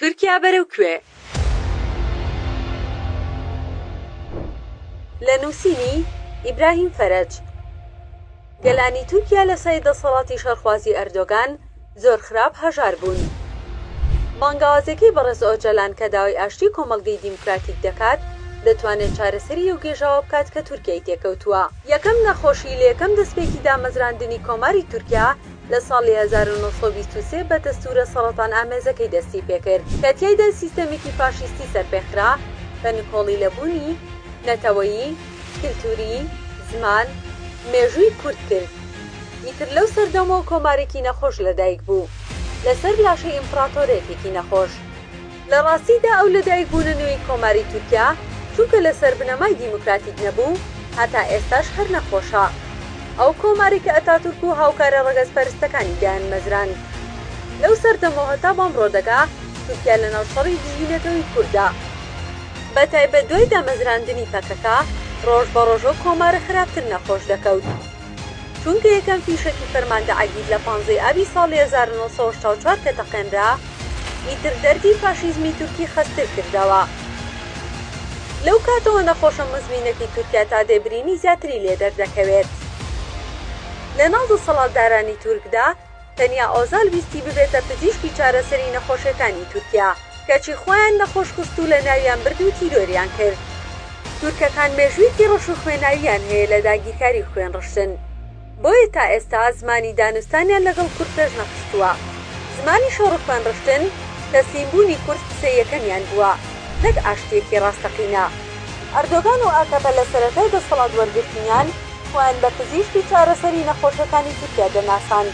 تورکیا بەرەو کوێ؟ لە نووسینی، ئیبراهیم فەرەج، گەلانی تورکیا لە سای دەسەڵاتی شەڕخوازی ئەردۆگان زۆر خراپ هەژار بوون. بانگەوازەکەی بەڕێز ئۆجەلان کە داوای ئاشتی کۆمەڵگەی دیموکراتیک دەکات، دەتوانێت چارەسەری ئەو گێژاوە بکات کە تورکیای تێکەوتووە. یەکەم نەخۆشی لە یەکەم دەستپێکی دامەزراندنی کۆماری تورکیا لە ساڵی 1923 بە دەستوورە سەڕەتانئامێزەکەی دەستی پێکرد کە تیایدا سیستەمێکی فاشیستی سەرپێخرا کە نکۆڵی لە بوونی نەتەوەیی، کلتوری، زمان، مێژووی کورد کرد. ئیتر لەو سەردەمەوە کۆمارێکی نەخۆش لەدایک بوو لەسەر لاشەی ئیمپڕاتۆرێتێکی نەخۆش. لە ڕاستیدا ئەو لەدایکبوونە نوێی کۆماری تورکیا چونکە لەسەر بنەمای دیموکراتیک نەبوو، هەتا ئێستاش هەر نەخۆشە. ئەو کۆمارەی کە ئەتاتورک و هاوکارە ڕەگەزپەرستەکانی دایانمەزراند. لەو سەردەمەوە هەتا بەمڕۆ دەگا، تورکیا لەناو شەڕی دژی نەتەوەی کوردە. بە تایبەت دوای دامەزراندنی پەکەکە، ڕۆژ بە ڕۆژ ئەو کۆمارە خراپتر نەخۆش دەکەوت. چونکە یەکەم فیشەکی فەرماندە عەگید لە پانزەی ئابی ساڵی 1984 کە تەقێنرا، ئیتر دەردی فاشیزمی تورکی خەستتر کردەوە. لەو کاتەوە نەخۆشە مزمینەکەی تورکیا تا دێ برینی زیاتری لێ دەردەکەوێت. لە ناو دەسەڵاتدارانی تورکدا تەنیا ئۆزال ویستی ببێتە پزیشکی چارەسەری نەخۆشیەکانی تورکیا، کەچی خۆیان نەخۆش خست و لە ناویان برد و تیرۆریان کرد. تورکەکان مێژوویەکی ڕەش و خوێناوییان هەیە لە داگیرکاری و خوێنڕشتن. بۆیە تا ئێستا زمانی دانوستانیان لەگەڵ کورد پێش نەخستووە. زمانی شەڕ و خوێنڕشتن، تەسلیمبوونی کورد قسەی یەکەمیان بووە، نەک ئاشتییەکی ڕاستەقینە. ئەردۆگان و ئاکەپە لە سەرەتای دەسەڵات وەرگرتنیان، خۆیان بە پزیشکی چارەسەری نەخۆشەکانی تورکیا دەناساند.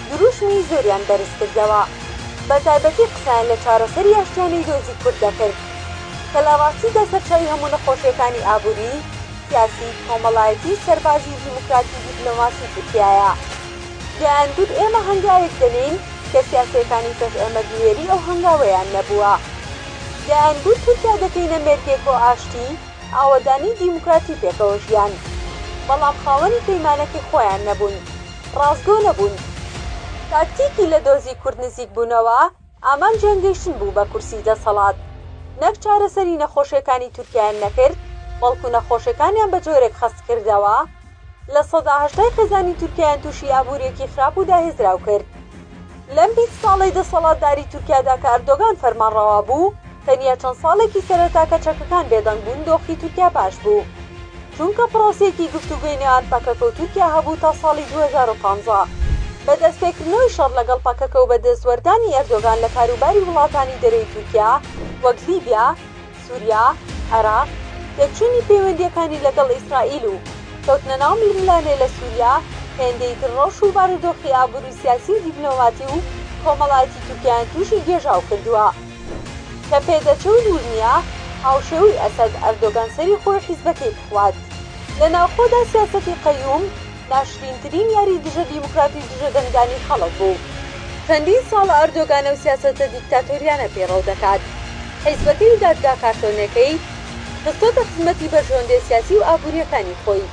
دروشمی زۆریان بەرز کردەوە. بە تایبەتی قسەیان لە چارەسەری ئاشتیانەی دۆزی کورد دەکرد. کە لە ڕاستیدا سەرچاوی هەموو نەخۆشیەکانی ئابووری، سیاسی، کۆمەڵایەتی، سەربازی، دیموکراتی و دیپلۆماسی تورکیایە. دەیانگوت ئێمە هەنگاوێک دەنێین کە سیاسیەکانی پێش ئێمە بوێری ئەو هەنگاوەیان نەبووە. دەیانگوت تورکیا دەکەینە مێرگێک بۆ ئاشتی، ئاوەدانی، دیموکراتی و پێکەوە ژیان. بەڵام خاوەنی پەیمانەکەی خۆیان نەبوون. ڕاستگۆ نەبوون. تاکتیکی لە دۆزی کورد نزیک بوونەوە، ئامانجیان گەیشتن بوو بە کورسی دەسەڵات. نەک چارەسەری نەخۆشیەکانی تورکیایان نەکرد، بەڵکو نەخۆشیەکانیان بە جۆرێک خەست کردەوە، 80% خێزانی تورکیایان تووشی ئابووریەکی خراپ و داهێزراو کرد. لەم 20 ساڵەی دەسەڵاتداری تورکیادا کە ئەردۆگان فەرمانڕەوا بوو، تەنیا چەند ساڵێکی سەرەتا کە چەکەکان بێدەنگ بوون دۆخی تورکیا باش بوو. چونکە پڕۆسەیەکی گفتوگۆی نێوان پەکەکە و تورکیا هەبوو تا ساڵی 2015. بە دەستپێکردنەوەی شەڕ لەگەڵ پەکەکە و بە دەستوەردانی ئەردۆگان لە کاروباری وڵاتانی دەرەوەی تورکیا وەک لیبیا، سوریا، عێراق، تێکچوونی پەیوەندییەکانی لەگەڵ ئیسرائیل و کەوتنە ناو ململانێ لە سوریا، هێندەی تر ڕەوش و بارودۆخی ئابووری و سیاسی و دیپلۆماتی و کۆمەڵایەتی تورکیایان تووشی گێژاو کردووە. کە پێدەچێ و دوور نییە هاوشێوەی ئەسەد، ئەردۆگان سەری خۆی و حیزبەکەی بخوات. لە ناوخۆدا سیاسەتی قەیوم ناشرینترین یاری دژە دیموکراتی و دژە دەنگدانی خەڵک بوو. چەندین ساڵە ئەردۆگان ئەو سیاسەتە دیکتاتۆریانە پەیڕەو دەکات. حیزبەکەی و دادگا کارتۆنیەکەی خستۆتە خزمەتی بەرژەوەندیە سیاسی و ئابوریەکانی خۆی.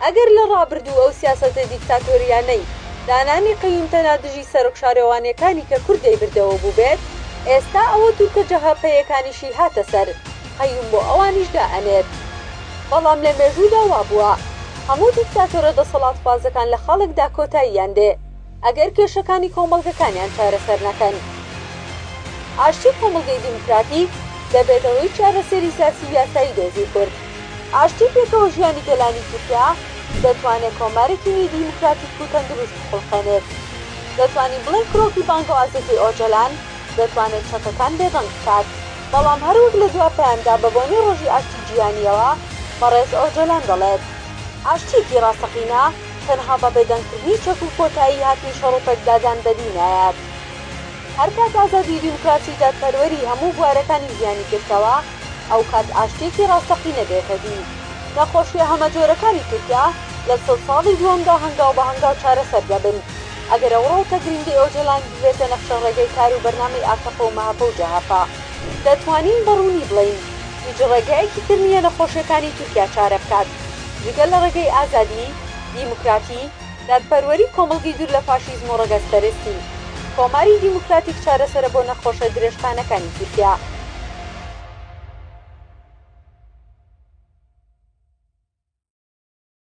ئەگەر لە ڕابردوو ئەو سیاسەتە دیکتاتۆریانەی دانانی قەیوم تەنها دژی سەرۆک شارەوانیەکانی کە کورد دەیبردەوە بووبێت، ئێستا ئەوە تورکە جەهەپەیەکانیشی هاتە سەر، قەیوم بۆ ئەوانیش دائەنێت. بەڵام لە مێژوودا وابووە، هەموو دیکتاتۆرە دەسەڵاتخوازەکان لە خاڵێکدا کۆتاییان دێ، ئەگەر کێشەکانی کۆمەڵگەکانیان چارەسەر نەکەن. ئاشتی و کۆمەڵگەی دیموکراتیک دەبێتە هۆی چارەسەری سیاسی و یاسایی دۆزی کورد. ئاشتی و پێکەوە ژیانی گەلانی تورکیا دەتوانێت کۆمارێکی نوێی دیموکراتیک و تەندروست بخوڵقێنێت. دەتوانین بڵێین کرۆکی بانگەوازەکەی ئۆجەلان دەتوانێت چەکەکان بێدەنگ بکات. بەڵام هەروەک لە دوا پەیامدا بە بۆنەی ڕۆژی ئاشتی جیهانییەوە بەڕێز ئۆجەلان دەڵێت، ئاشتییەکی ڕاستەقینە تەنها بە بێدەنگکردنی چەک و کۆتایی هاتنی شەڕ و پێکدادان بەدی نایەت. هەرکات ئازادی و دیموکراسی و دادپەروەری هەموو بوارەکانی ژیانی گرتەوە، ئەوکات ئاشتییەکی ڕاستەقینە دێتە دی. نەخۆشییە هەمەجۆرەکانی تورکیا لە سەد ساڵی دووەمدا هەنگاو بە هەنگاو چارەسەر دەبن. ئەگەر ئەو ڕەوتە گرنگەی ئۆجەلان ببێتە نەخشە ڕێگەی کار و بەرنامەی ئاکەپە و مەهەپە و جەهەپە. دەتوانین بە ڕوونی بڵێین هیچ ڕێگایەکی تر نییە نەخۆشییەکانی تورکیا چارە بکات جگە لە ڕێگەی ئازادی، دیموکراتی، دادپەروەری کۆمەڵگەی دوور لە فاشیزم و ڕەگەزپەرستی. کۆماری دیموکراتیک چارەسەرە بۆ نەخۆشە درێژخانەکانی تورکیا.